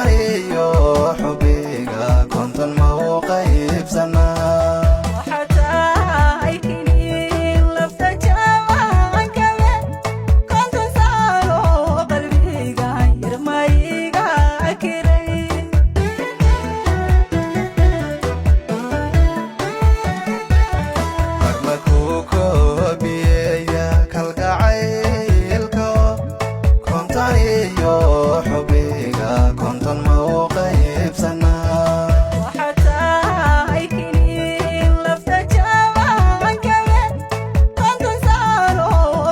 Konton iyo xubiga 50 ma u qaybsanaa? Waxaa tahay kiniin lafta jabankabe, 50 saaro qalbiga yarmayga kiray. Marma ku koobiyeeya kalgacaylka? 50 iyo xubiga 50 ma u qaybsanaa? Waxaa tahay kiniin lafta jabankabe, 50 saaro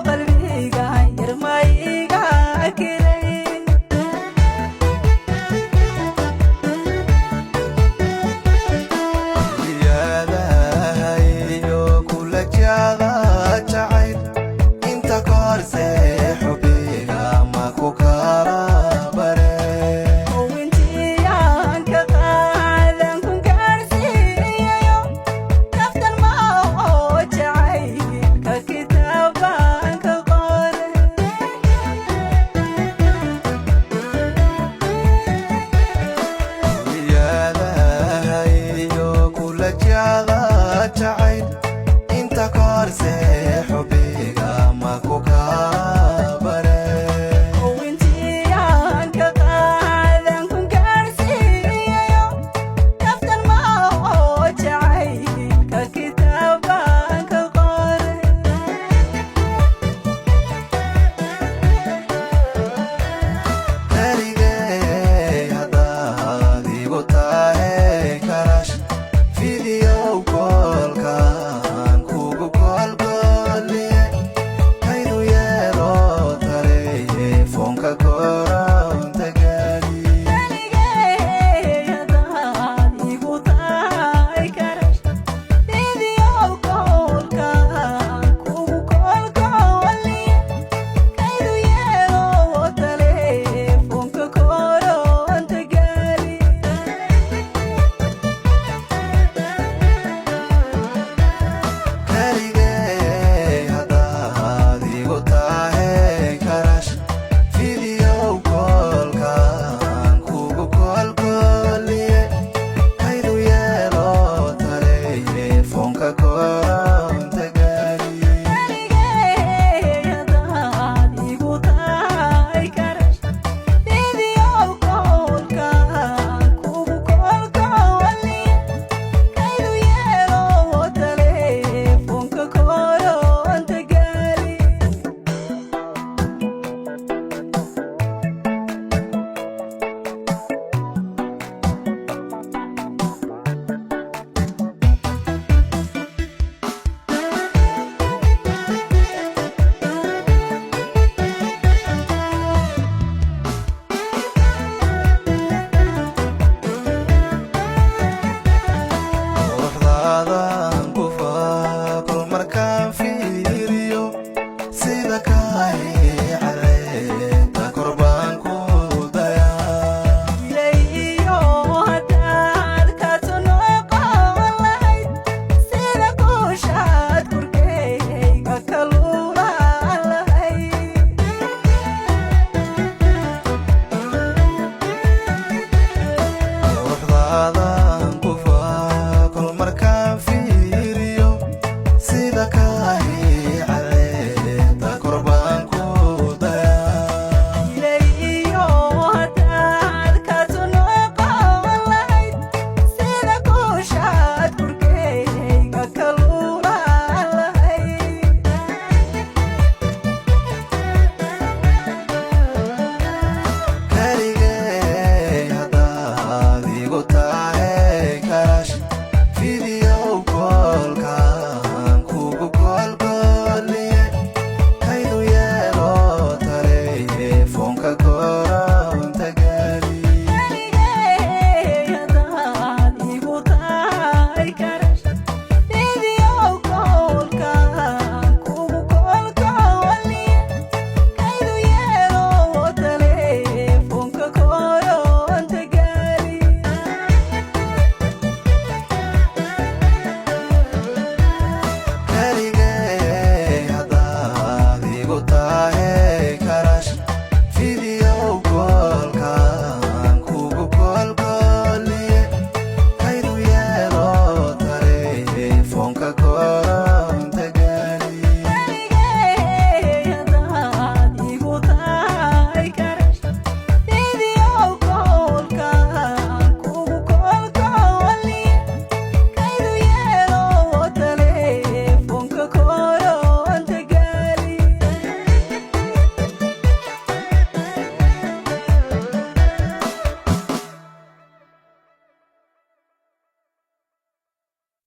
qalbiga yarmayga kiray. Yaadahayo kula jecla jacayl inta korse, xubiga ma ku kala bare? Wintiyan ka qaadan kun gaarsiiyayo, kaftan ma oo jacaylka kitaabaan ka qore. Yaadahayo kula jecla jacayl inta korse.